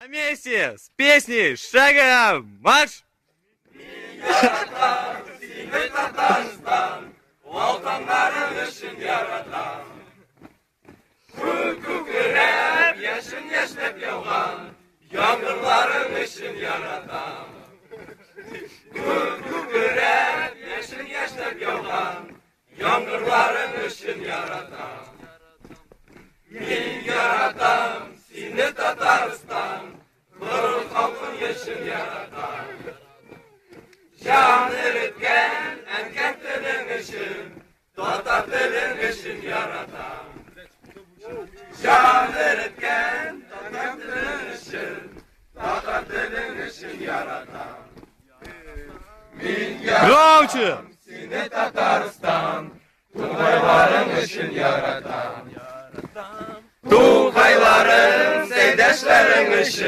На месте с песней шагом марш! Яратам сине, Татарстан, Ватаннарың өчен яратам. Күк күкрәп, яшен яшьнәп яуган яңгырларың өчен яратам. Күк күкрәп, яшен яшьнәп яуган яңгырларың өчен яратам. Мин яратам сине, Татарстан, горур халкың өчен яратам. Җан эреткән әнкәң телең өчен, татар телең өчен яратам. Җан эреткән татар телең өчен, татар телең өчен яратам. Мин Громче! яратам сине, Татарстан, тугайларың өчен яратам. Тугайларың, сәйдәшләрең өчен.